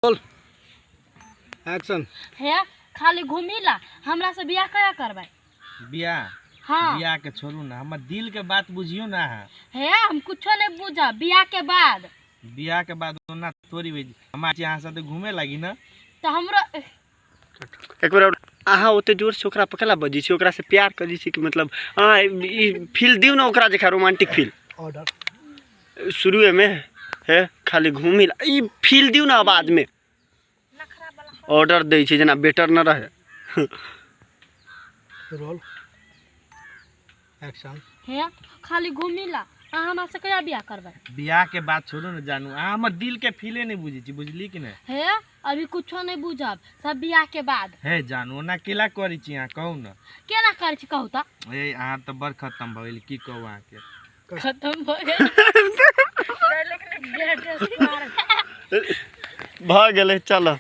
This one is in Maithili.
बोल एक्शन। हे खाली घूमी ला, हमरा से बियाह कया करबै? बियाह? हाँ। बियाह के छोड़ू ना, हमर दिल के बात बुझियो ना अहाँ। हे हम कुछो नहीं बुझब, बियाह के बाद। बियाह के बाद ओना थोड़ी भेज, हम अहाँ साथे घूमे लागी ना। तो हमरो एक बेर और अहाँ ओते जोर से ओकरा पकड़ा बजै छी, ओकरा से प्यार करै छी कि मतलब अहाँ ई फील दियौ ना ओकरा जकाँ रोमांटिक फील। ऑर्डर शुरुए में हे खाली घूमी ला, ई फील दियौ ना आवाज में। ऑर्डर दै छै जेना बेटर न रहे। Roll action. हे खाली घूमी ला, अहाँ हमरा से कहिया बियाह करबै? बियाह के बात छोड़ू ना जानू, अहाँ हमर दिल के फीले नहीं बुझै छी, बुझली कि नहीं? हे अभी कुछो नहीं बुझब, सब बियाह के बाद। हे जानू ओना केला करै छी अहाँ, कहू ना। केना करै छी कहू तऽ? ए अहाँ तऽ बड़ खत्म भऽ गेल, की कहू अहाँके। खत्म भऽ गेल। भऽ गेलै, चल।